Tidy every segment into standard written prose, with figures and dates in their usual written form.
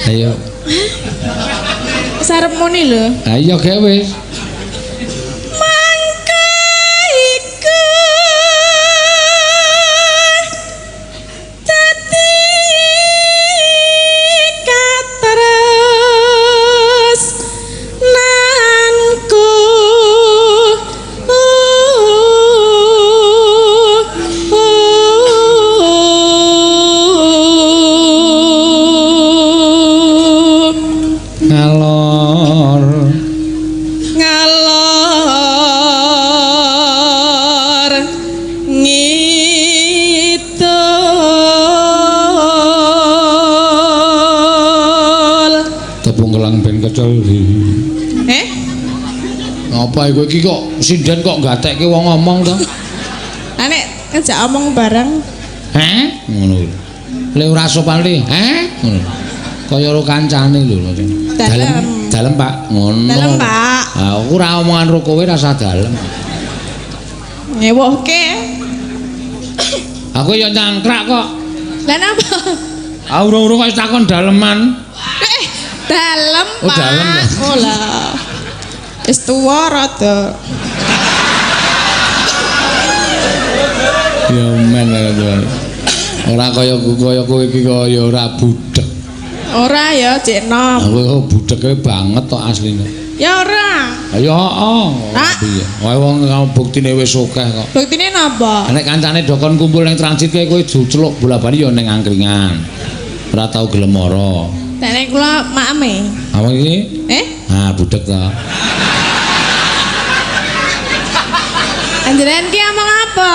Ayo. Sarep muni lho. Ayo ge wis. Mangka iku dadi katres nanku. Ngalor. Ngalor ngidul. Tepung kelang ben kecel. Eh? Ngapa kowe iki kok sinden kok gatekke wong ngomong to? Lah nek ngejak omong bareng. Heh? Ngono lho. Le ora sopan li, heh? Ngono. Kaya ro kancane lho. Dalem. Dalem, Pak. Ngono. Dalem, Pak. Ah, aku ora omongan ro kowe rasa dalem. Ngewohke. Aku ya nyangkrak kok. Lah napa? Ah urung-urung kok takon daleman. Eh, dalem, Oh, Pak. dalem, ya. Oh lah. Wis tuwa rada. Ya men ya. Ora kaya kaya kowe iki kaya ora budhek. Ora ya, cek nom. Aku kok budheke banget tok asline. Ya ora. Ya heeh. Ah. Piye? Wae wong buktine wis akeh kok. Buktine napa? Nek kancane dokon kumpul ning transit kae kowe juceluk bola-bali ya ning angkringan. Ora tau gelem mara. Nek nek kula maeme. Apa iki? Eh? Ah, budhek to. Anjenengan ki omong apa?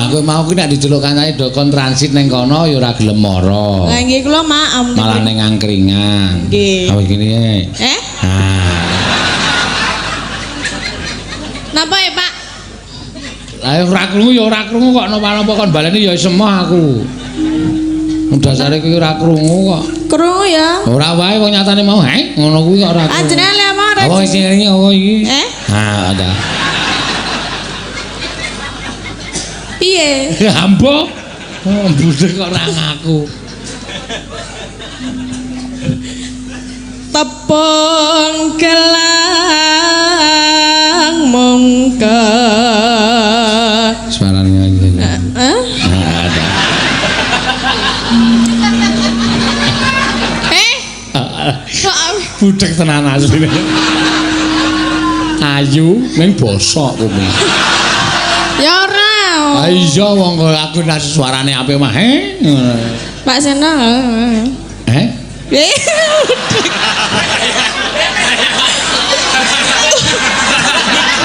Aku mau ki nek diceluk kancane dokon transit ning kono ya ora gelem mara. Lah nggih kula maem. Malah ning angkringan. Nggih. Apa gini? Eh? Ah. Napa ya, Pak? Lah ora krungu ya ora krungu kok napa-napa kon baleni ya semah aku. Wong dasare kuwi ora krungu kok. Krungu ya. Ora wae wong nyatane mau he ngono kuwi kok ora krungu. Anjenengan lek omong ora. Apa iki iki apa iki? Eh? Ah, ada. Piye? Ambo. Oh, budhek kok ora ngaku. Tepung gelang mongko. Suaranya iki. Hah? Ah, ada. Eh? Kok Budhek tenan asline. Ayu ning bosok kuwi. Ya ora. Ah iya wong kok aku nek suarane apik mah he. Ngono. Pak Seno. Eh? Eh.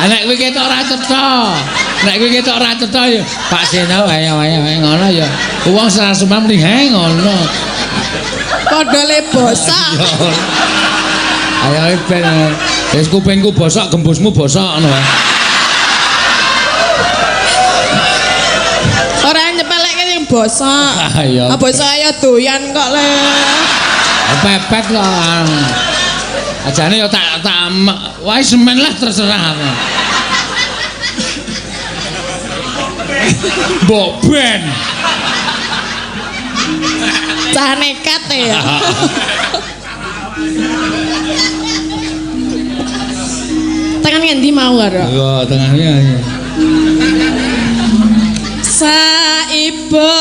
Nek kowe ketok ora cetha. Nek kowe ketok ora cetha ya Pak Seno ayo ayo ayo ngono ya. Wong serasuman muni he ngono. Padha le bosok. Ayo ben wis kupingku bosok gembusmu bosok ngono wae. Ora nyepelekke sing bosok. Ah, iya. Ah bosok ayo doyan kok le. Pepet kok. Ajane ya tak tak wae semen lah terserah aku. Mbok ben. Cah nekat ya. Tangan ngendi mau karo? Iya, tengahnya. Saiba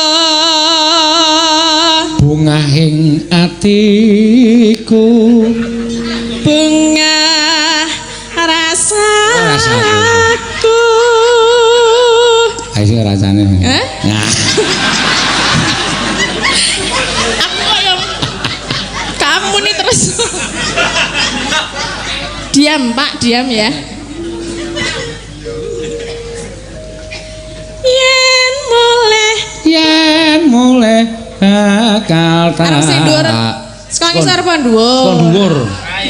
Bungahing atiku bunga rasaku. Ayo sing rasane. Eh? Nah, Aku kok yang kamu nih terus. Diam, Pak, diam ya. Yen mulih yen mulih bakal tak. Arep sing dhuwur. Saka ngisor apa dhuwur? Saka dhuwur.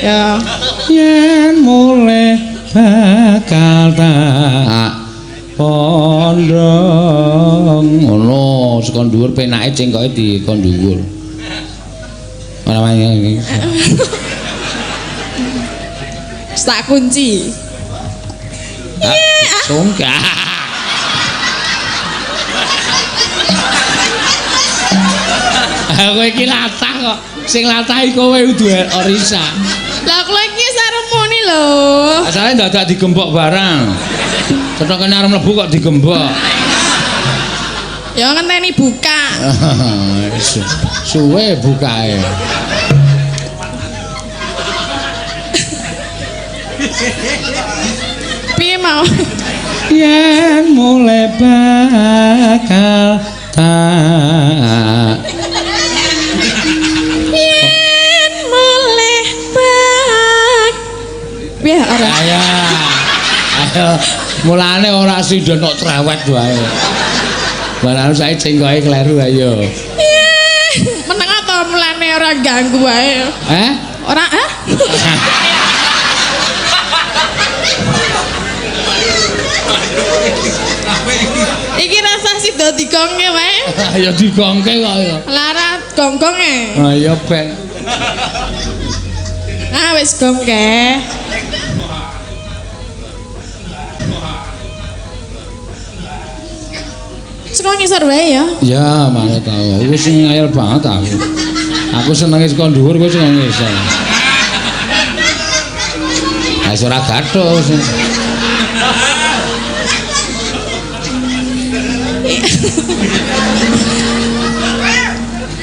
Ya. Yen mulih bakal tak pondong. Ngono, saka dhuwur penake cengkoke di kon dhuwur. Ora wae. Tak kunci. Tunggal. Aku iki latah kok. Sing latahi kowe udu Orisa. Lah kula iki arep muni lho. Asale dadak digembok barang. Cetha kene arep mlebu kok digembok. Ya ngenteni buka. Suwe bukae. Piye mau? Yen mulai bakal tak Yen mulih bak. Piye ora? Ayo. Ayo, mulane ora sida nok trewet wae. Barang saiki cengkoke kleru ayo. Meneng apa mulane ora ganggu wae. Eh? Ora ah? Iki rasa sida digongke wae. Ya digongke kok ya. Lara gonggonge. Ayo ben. Ah wis gongke. Saka ngisor wae ya. Ya, manut aku. Wis ngayal banget aku. Aku senenge saka dhuwur kowe sing ngisor. Ha wis ora gathuk.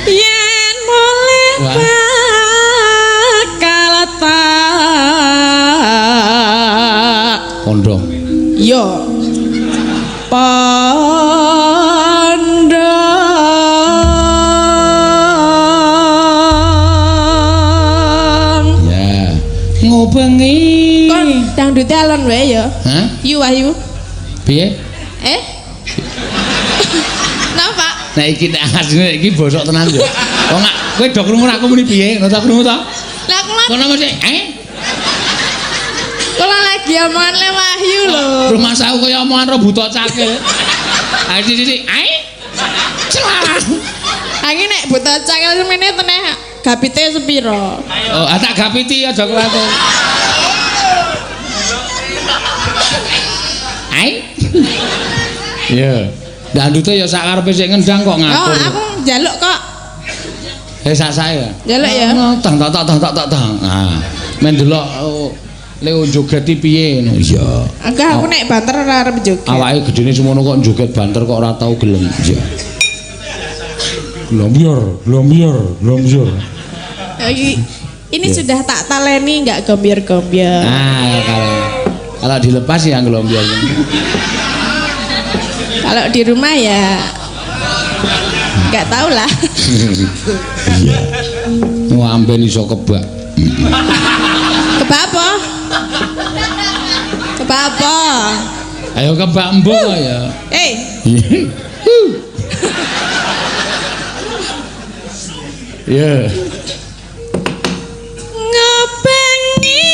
Yen mulih bakal tak Kondong. Yo. Pondong. Ya. Ngubengi. Kon dangdute alon wae ya. Hah? Yu Wahyu. Piye? Eh? Napa? Nek iki nek asline iki bosok tenan yo. Wong kowe do krungu aku muni piye? Ngono ta krungu ta? Lah kula Kono mesti eh kula lagi omongan le Wahyu lho. Rumah saku kaya omongan ro buta cakil. Ayo sithik ae. Celah. Iki nek buta cakil semene teneh gapite sepiro? Oh, tak gapiti aja kuwatir. Ai. Iya. Dandute ya sak karepe sik ngendang kok ngatur. Oh, aku njaluk kok. Eh sak-sake ya. Njaluk ya. Tang tak tak tak tak tak. Ah, men delok Leo joget piye ngono. Iya. Enggak, aku nek banter ora arep joget. Awake gedene semono kok joget banter kok ora tau gelem. Iya. Glombior, glombior, glombior. Ini sudah tak taleni enggak gombior-gombior. Ah, kalau dilepas ya glombior. Kalau di rumah ya enggak tahu lah. Iya. Wah, amben iso kebak. Kebak apa? Kebak apa? Ayo kebak mbok ya. Eh. Iya. Ngebengi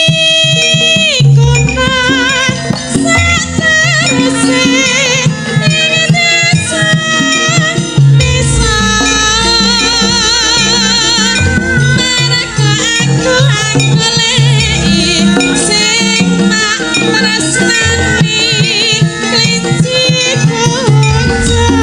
kota sateruse ing desa desa mareka aku goleki sing tak tresnani kelinci kucing.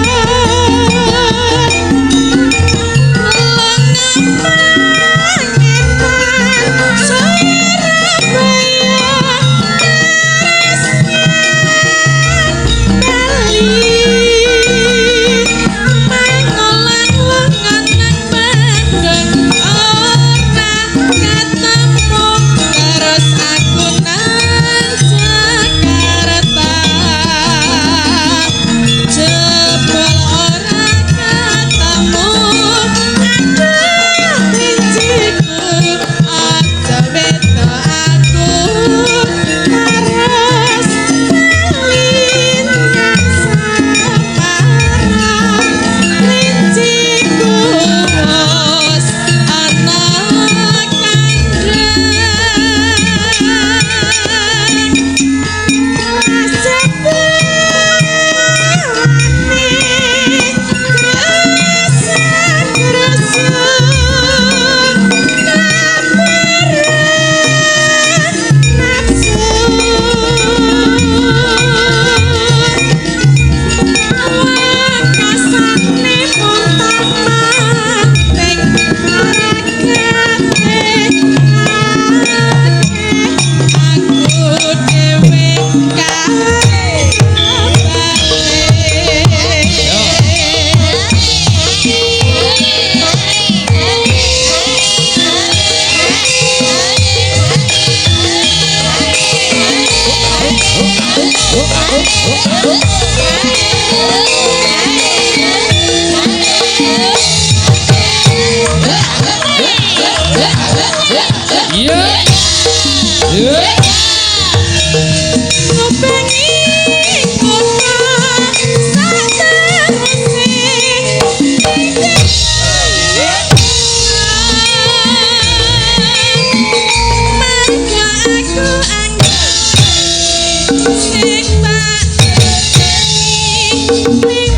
Iya. Iya. Ngubengi kota sak teruse. Marga aku anggap sing tak ning.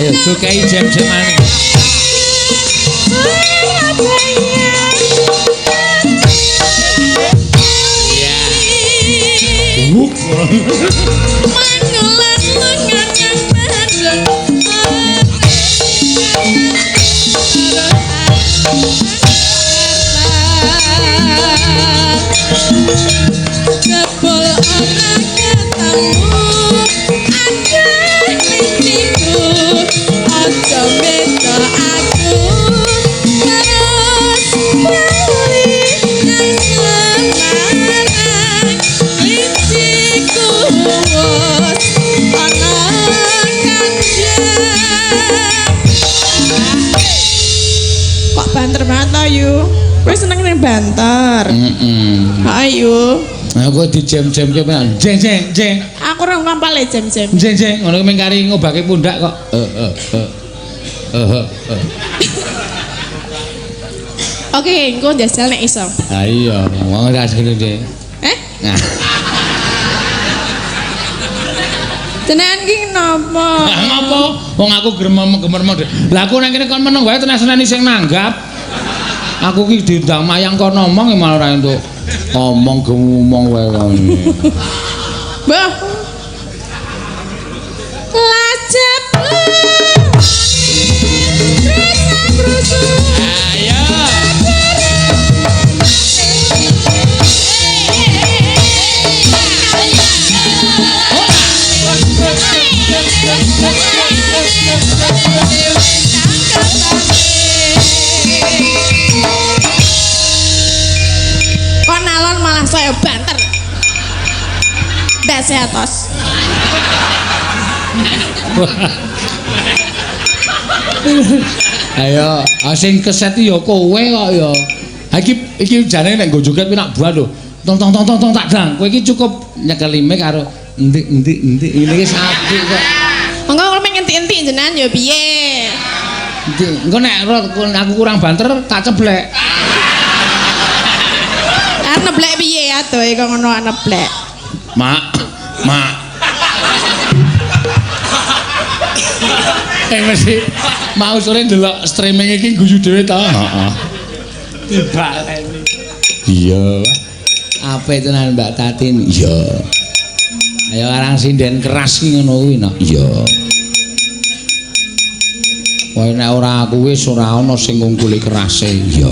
Ayo jokai jam-jamane. Iya. Wuk. Mangelan lengan yang bandeng. Jebul ora ketemu. Aduh linciku, aja beda aku. Terus bali nang Semarang. Linciku wis ana kanjeng. Kok banter banget to, Yu? Kowe seneng ning banter. Heeh. Ayo. Aku dijam-jamke penak. Jeng jeng jeng. Aku ora ngampal le jam-jam. Jeng jeng ngono kuwi mung kari ngobake pundak kok. Eh eh eh. Eh. Oke, engko njajal nek iso. Ha iya, wong ora segene dhewe. Eh? Nah. Jenengan ki napa? Lah ngopo? Wong aku gremem-gemerem. Lah aku nang kene kon meneng wae tenan-tenani sing nanggap. Aku ki diundang mayang kon ngomong malah ora entuk. Omong gemumong wae kon. Mbah. Lajep. Ayo. Kon alon malah saya banter. Ndak seatos. Ayo, sing keset ya kowe kok ya. Ha iki iki jane nek nggo joget penak buah lho. Tong tong tong tong tong tak dang. Kowe iki cukup nyekeli mic karo endik endik endik ngene iki apik kok. Monggo kula meng enti-enti jenengan ya piye? Endi? Engko nek aku kurang banter tak ceblek. Arep neblek piye adohe kok ngono neblek. Mak, mak. Mesti mau sore ndelok streaming iki guyu dhewe ta? Heeh. Dibaleni. Iya. Apik tenan Mbak Tatin. Iya. Ayo arang sinden keras ki ngono kuwi no. Iya. Kowe nek ora aku wis ora ana sing ngungkuli kerase. Iya.